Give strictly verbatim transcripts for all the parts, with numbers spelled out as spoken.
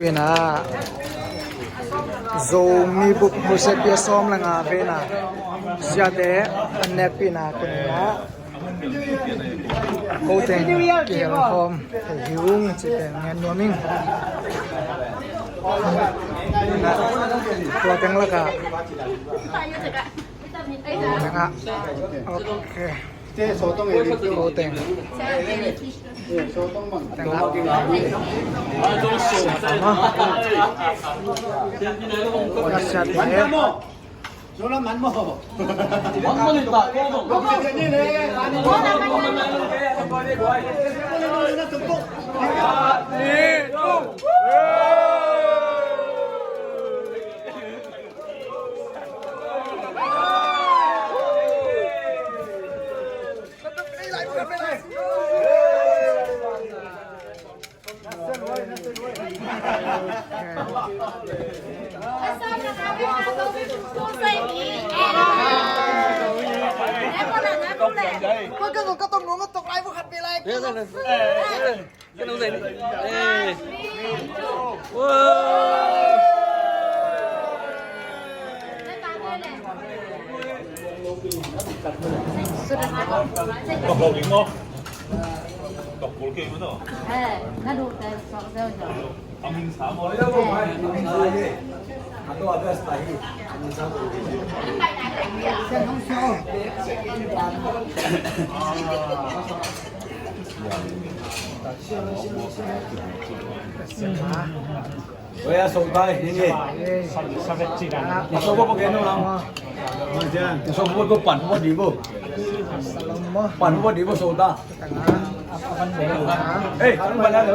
Pina Zomi bup husia pia sawm le nga vena siate an nekpina kunina ko teng kihel khawm thei hi ung ci pen ngen nuam ing. Tua teng laka teng ah. Ok. Ko teng. Teng ah. Siate. Oi, a song tai, ni ni. A song bo bo ke no lang. A song bo bo pan bo di bo. Pan bo di bo song ta. Ei, kan ba la le.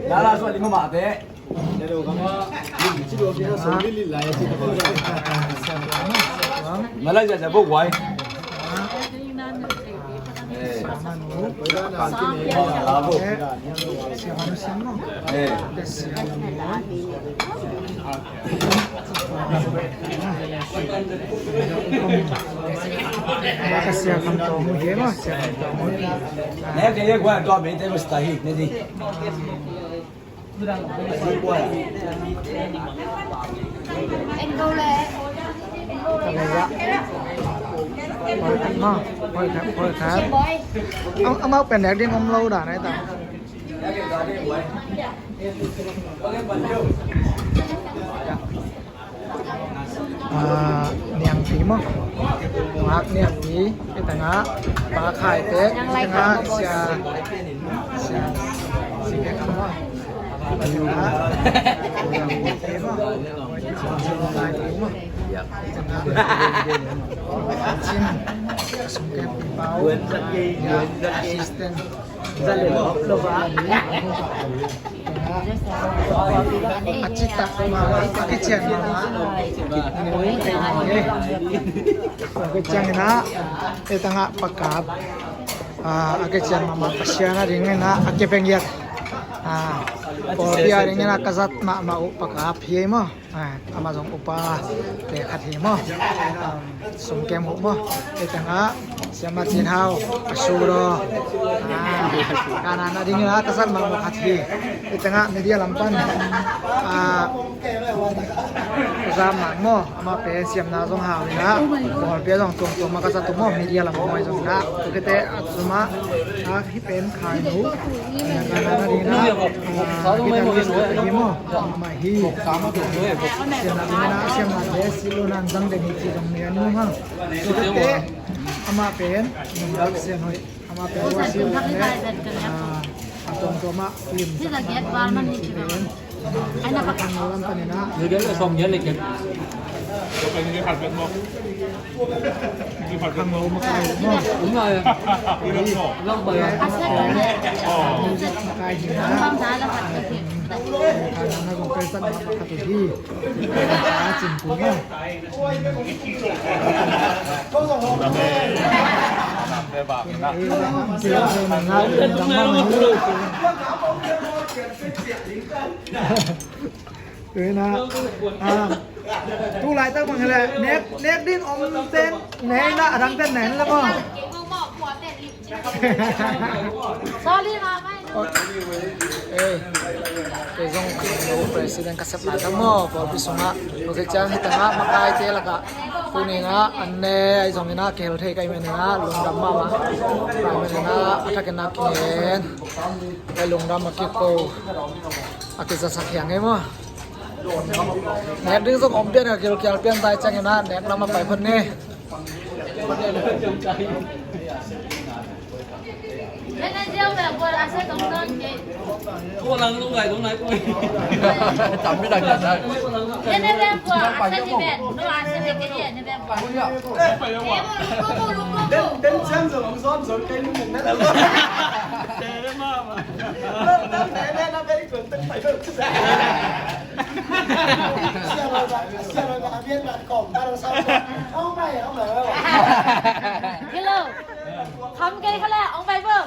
La la so di mo ma te. Malai ja ja bo wai. Amau pen nek ding om lo dan ai ta. Niangpi maw? Ngak niangpi. Hi tangah Pa Khai te. Hi tangah sia sia sia ke kam maw? Hi tangah sia sia ke kam maw? Chin. Sung ke pau. Assistant. A kiciang ina, e tangah pakap. A kiciang mama Pasian a ding ina a kipeng giat. Pawlpi a ding ina ka zat mahmah uh pakap hi ei maw? Ama zong upa te khat hi maw? Sum kem huh maw? Ei tangah Siama Cin Hau a su daw. Kanan a ding ina ka zat mahmah khat hi. Ei tangah media lam pan ka zat mah maw? Ama pen siamna zong hau ina. Pawlpi a zong tuamtuam a ka zat uh maw? Media lam maw zong ina. Tukite a sumah a hi pen khai maw? Kanan a ding ina guitarist hi maw? Amah hi. Siamna ding ina siamna le si lo nan zang ding hi ci zong mi an mu hang. Tukite amah pen nunggak sian hoih. Amah pen worship le a tuamtuam ah film zat man hi ci pen. Ai na pakang lo lam pan ina. Ni gen le song gen le gen. Pakang lo makai lo maw? Ung lai. Lang bai. Makai hi na. Kanan a zong kai zat mahmah khat uh hi. Tu laitak bang hi leh nek ding om ten nei na, a dang ten nei na maw? Sorry, mama. Eh, kei zong Khangno president ka sep lai tak maw, pawlpi sungah. Tua khit ciang hi tangah makaite lakah tuni inah an ne, ahi zong inah kihel thei ka hih man inah lungdam mahmah. Ka hih man inah a thakin ah kingen, ka lungdam a kiko, a kizasak hiang ei maw. Nek ding zong om pian, ka gilkial pian ta ahih ciangin ah nek lam ah pai phot ni. Hello. Kham kei kha le, ong pai bo.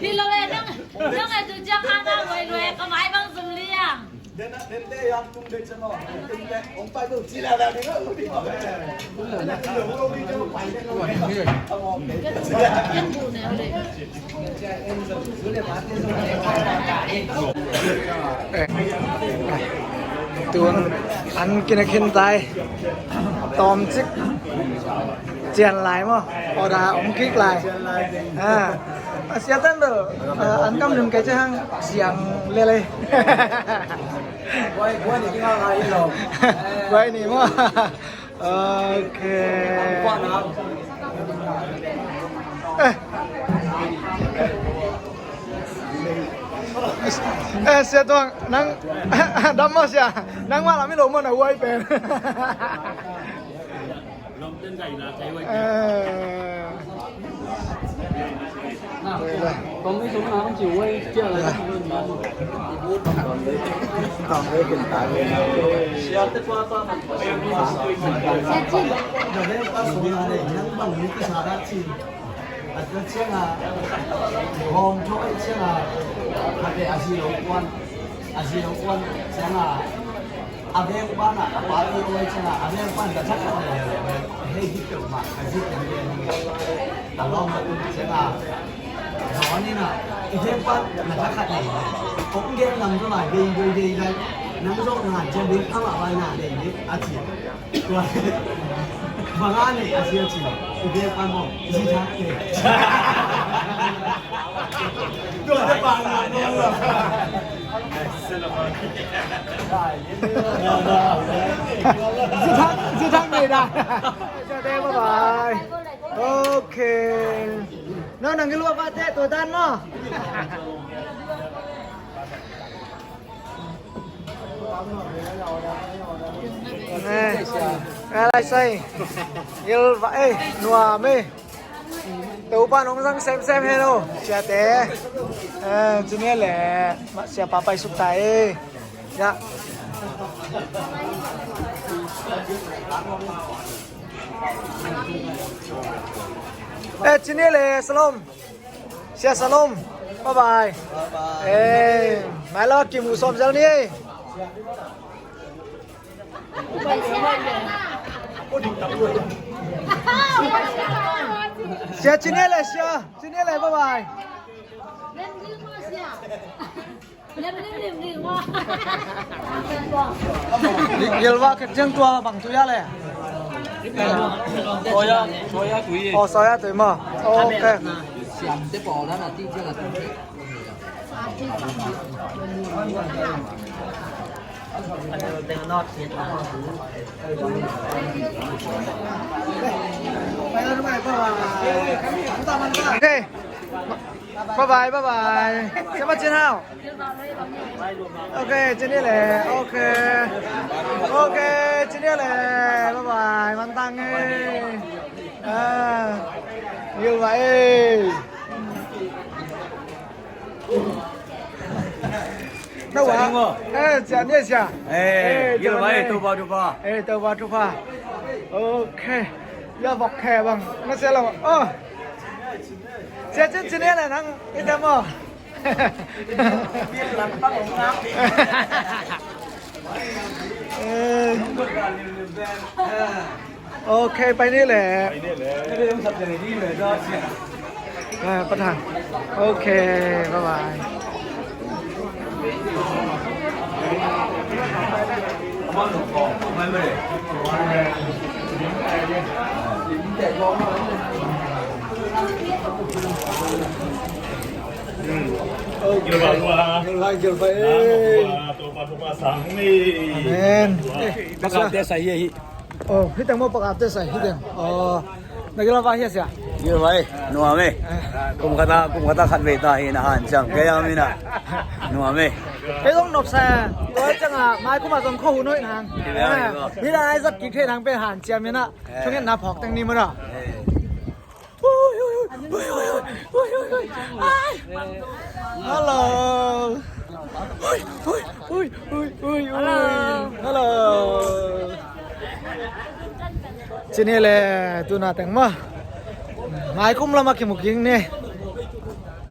Hi lo e, nong, nong e tu ciang ana loi loi, ka mai bang zum liang. Tun an kina khin tai. Tawmcik cian lai maw? Order om kik lai. A, a sia tan bel, a, an kam lim kei ciang siang lele. Guai, guai ni maw? Ok. Eh. Eh, Sia Tuang, nang dam maw Sia? Nang mah lam hi lo maw na huai pen. Eh. A tua ciangah, hawm thawh ciangah, a te a zi lo kuan, a zi lo kuan ciangah, a veng pan ah, a pa lo ciangah, a veng pan ka thak khat le le, hei hi peuhmah, a zi kan le ni, a lawm a tum ciangah, dawn in ah, i veng pan na thak khat le le, kong gen lam tua lai, dei dei dei dei, nang zawh ngan ciang ding, amah vai na dei dei, a ci. Tua bang a nei a sia cin, i bek pan bawm, zi thak nei. Tua te bang a nei lo. Zi thak, zi thak nei da. Sia te, bye bye. Ok. No, nang gilua pa te, tua dan maw. Nge, nge lai sai. Gil va ei, nuam ei. Topa nong zang semsem hen o, siate. Eh, ci ni le, mah siapa pai suk ta ei. Ya. Eh, ci ni le, salom. Sia Salom, bye bye. Bye bye. Eh, mai lo kimu sawm zel ni. Sia, ci ni le, sia, ci ni le, bye bye. Gilvah khet ciang tua bang tui a le? Soya, soya tui. Oh, soya tui maw. Oh, ok. Siam te pawl dan a tih ciang a tui. Ok. Bye bye, bye bye. Siapa Cin Hau? Ok, ci ni le. Ok. Ok, ci ni le. Bye bye. Mantang eh. Ah. Gilvah eh. Na wa. Eh, cia ni cia. Eh, gilvah eh, Topa, Topa. Eh, Topa, Topa. Ok. Ya vok khe bang. Na sia lo. Oh. Sia Cin, ci ni le nang i tem aw. Eh. Ok, pai ni le. อ่าประธาน โอเค บ๊ายบาย Gilbert, gilbert. Amen. Pakapte sa hi hi. Oh, hi teng maw, pakapte sa hi teng. Oh, na gilbert hi sia. Gilbert, nuam e. Kum khat a, kum khat a khat vei ta hi na hanciam kei a mi na. Nuam e. Kei zong nop sa. Tua ciang a mai kum a zong kho hun hoih nang. Hi la ai zat kik thei nang pen hanciam mi na. Thungetna phawk teng ni maw na. Hello. Hello. Hello. Cine le tuna teng maw. Mai kum lama kimu king ne.